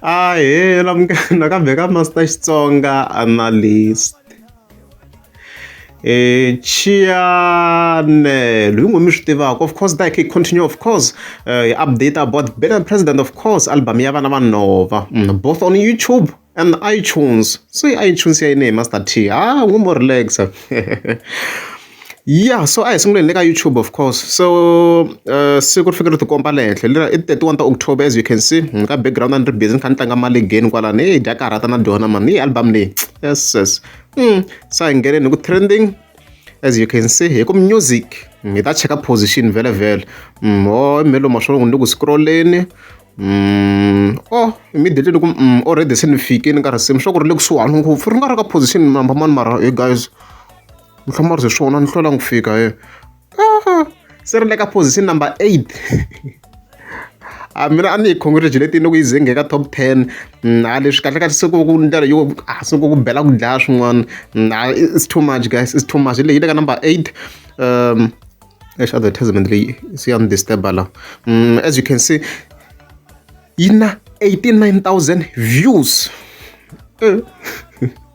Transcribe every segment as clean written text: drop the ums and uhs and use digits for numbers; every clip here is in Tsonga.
Ahee nakambe ka Master Xitsonga Analyst Channel hi n'we mi swi tivaka of course ta hi kha hi continue of course hi update about Benny President of course album ya vana va nhova both on YouTube and iTunes so i iTunes ya yini hi Master T ha n'wi mo relaxa ya so a hi sunguleni le ka YouTube of course so siku ri fike ri tikomba le henhla lera i 31 ta October as you can see ka background a ni ri busy ni kha ni tlanga mali again kwalani hey dya karhata na dyona mani hi album leyi yes yes se a hi ngheneni hi ku trending as you can see hi ku music hi ta cheka position vhele vhele ho melo ma swona ni ku scrolleni oh immediately ni ku already se ni fikini ka risimu swa ku ri le kusuhani ngopfu ri nga ri ka position number mani mara hey guys muhlamarise swona ni hlwela ku fika he se ri le ka position number 8 a mina a ni yi congratulate loko yi ze nghena ka top 10 a leswi kahle kahle se ku ku ndlela yo a se ku ku bela ku dlaya swin'wana it's too much guys, it's too much. Leyi yi le ka number 8 exi advertisement leyi se ya ni disturb-a la. As you can see yi na 89,000 views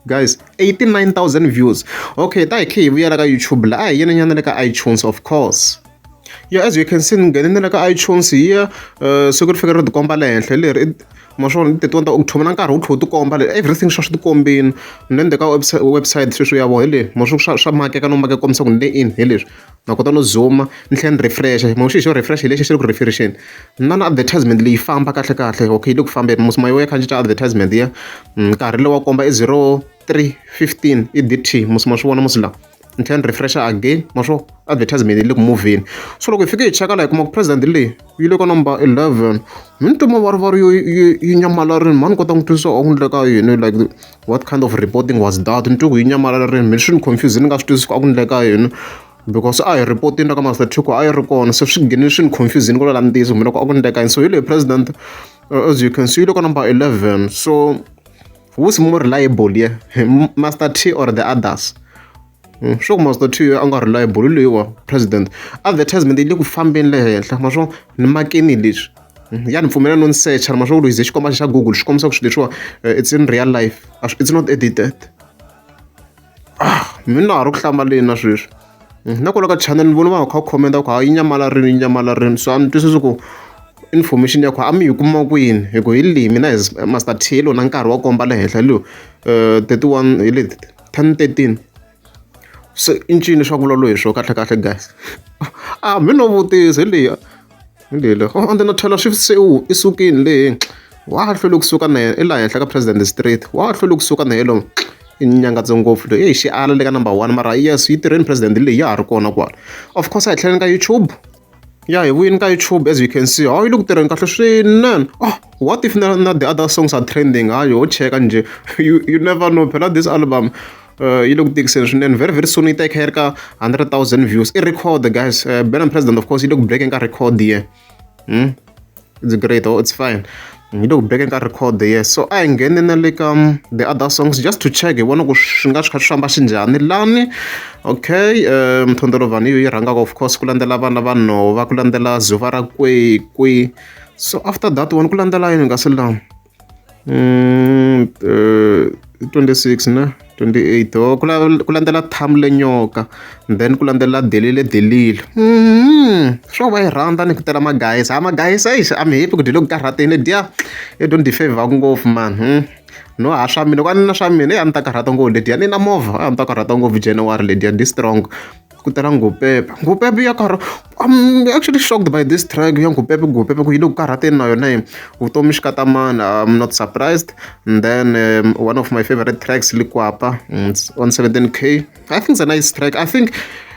guys, 89,000 views. Okay, ta hi khe hi vuyela ka YouTube la, a hi yeni nyana le ka iTunes of course. Yeah, as you can see ni nghenini le ka iTunes here siku ri fike ri tikomba le henhla leri i ma swona i 31 ta October na nkarhi wu tlhe wu tikomba le everything swa swi tikombini then ka website sweswi ya vona hi leyi ma swa swa makeka no makeka kombisa ku ni le in hi leswi na kota no zoom ni tlhela ni refresh mo xi xo refresh hi lexi xi le ku refresheni na na advertisement leyi famba kahle kahle okay yi le ku fambeni mos ma yo ya kha cinca advertisement ya nkarhi lowu wa komba i 03:15 i DT mos ma swi vona mos la ni tlhela ni refresh again ma swo advertisement yi le ku movheni so loko hi fike hi cheka laha hi kuma ku president leyi yi le ka number 11 mi ni twa mavarivari yo yi nyamalarini mhani kota ku twisisa a ku endleka yini like what kind of reporting was that ni twe ku yi nyamalarini mina swi ni confuse ni nga swi twisisi ku a ku endleka yini because a hi report-ini la ka Master T ku a yi ri kona se swi nghene swi ni confuse-ini ku vulavula ntiyiso mina ku a ku endleka yini so hi leyi president as you can see yi le ka number 11 so who's more reliable here Master T or the others swo ku Master T a nga reliable leyiwa president advertisement yi le ku fambeni le henhla ma swo ni makeni leswi ya ni pfumela no ni search ma swo ku loko xi komba xa Google xi kombisa ku swilo leswiwa it's in real life it's not edited ah mina ha ri ku hlamaleni na sweswi na kwala ka channel ni vona va kha comment ku ha yi nyamalarini yi nyamalarini so a ni twisisi ku information ya ku a mi yi kuma kwini hi ku hi leyi mina hi Master T lo na nkarhi wa komba le henhla lo 31 hi le 10:13 se i ncini swa ku vulavula hi swona kahle kahle guys a mi no vutisa hi leyi hi leyi le oh ende na Taylor Swift se u i sukile leyi wa ha hlweli kusuka na yena i laha henhla ka President Street wa ha hlweli kusuka na yena i nyangatse ngopfu leyi eyi xi ala le ka number 1 mara yes yi tirheni president leyi ya ha ri kona kwala of course a hi tlheleni ka YouTube ya hi vuyeni ka YouTube as you can see hayi yi le ku tirheni kahle swinene oh what if na the other songs are trending hayi ho cheka njhe you never know phela this album yi le ku tikiseni swinene very very soon yi ta yi kha yi ri ka 100,000 views i record guys Benny President of course yi le ku breaking ka record here it's great oh it's fine yi le ku breaking ka record here so a hi ngheni na le ka the other songs just to check hi vona ku swi nga swi kha swi famba xinjhani lani okay Mthondolovhani yi rhangaka of course ku landzela vana va nhova ku landzela zuva ra kwekwe so after that one ku landzela yini nga se la 26 na 28 oh ku landzela thamu le nyoka then ku landzela delile delile swo va yi rhandza ni ku tela magayisa a magayisa eish I'm happy ku dyi le ku karhateni dya i don't favor ngopfu man no ha swa mina ku a ni na swa mina a ni ta karhata ngopfu lediya ni na movha a ni ta karhata ngopfu January lediya di strong ku tela Ngupepe Ngupepe ya karha I'm actually shocked by this track ya Ngupepe Ngupepe ku yi le ku karhateni na yona yi vutomi xikatamani I'm not surprised and then one of my favorite tracks Likwapa it's on 17k I think it's a nice track I think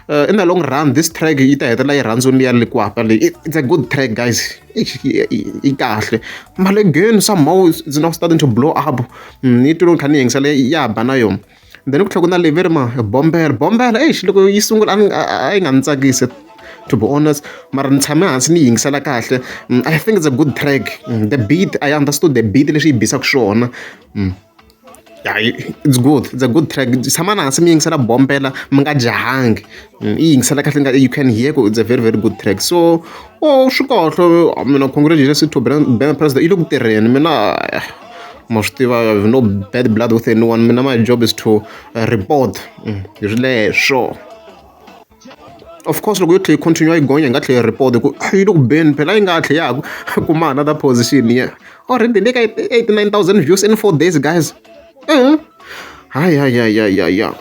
in the long run this track yi ta hetelela yi rhandziwile ya Likwapa leyi it's a good track guys yi kahle mara again somehow it's now starting to blow up ni twe loko ni kha ni yingisela ya ba na yona then ku tlhela ku na leyi ve ri ma bombela bombela eish loko yi sungula a yi nga ni tsakisi to be honest mara ni tshame hansi ni yingisela kahle I think it's a good track the beat I understood the beat leswi yi bisaka swona. Yeah, it's good, it's a good track. Tshama na hansi mi yingisela Bombela, mi nga jahangi, i yingisela kahle nga you can hear ku it's a very, very good track. So, oh, swi kahle. Mina, congratulations to Ben President, yi le ku tirheni. Mina ma swi tiva, I have no bad blood with anyone. Mina, my job is to report hi swileswo. Of course, loko yo tlhela yi continue yi gonya, hi nga tlhela yi report ku yi le ku beni. Phela yi nga tlhela ya ha ku kuma another position. Yeah, already le ka 89,000 views in 4 days, guys. Hayi, hayi, hayi, hayi, hayi.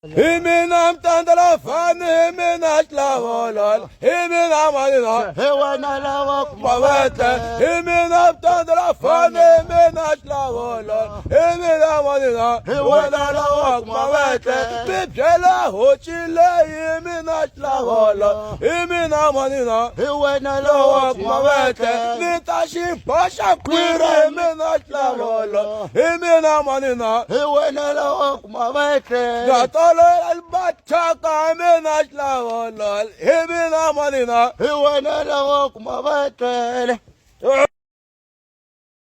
Hi mina mtandala fani, hi mina xilavololo, hi mina manina, hi wena lava. Mavetle, hi mina mtandala fani, hi mina xilavololo, hi mina manina, hi wena lava. Mavetle, mi byela hoci leyi, mina xilavolo, hi mina manina, hi wena lowa lava. Mavetle, ni ta xi boxa kwira, hi mina xilavolo, hi mina manina, hi wena lava. Mavetle. Gatolela batshaka, hi mina xilavolo, hi mina manina, hi wena lava. Mavetlele.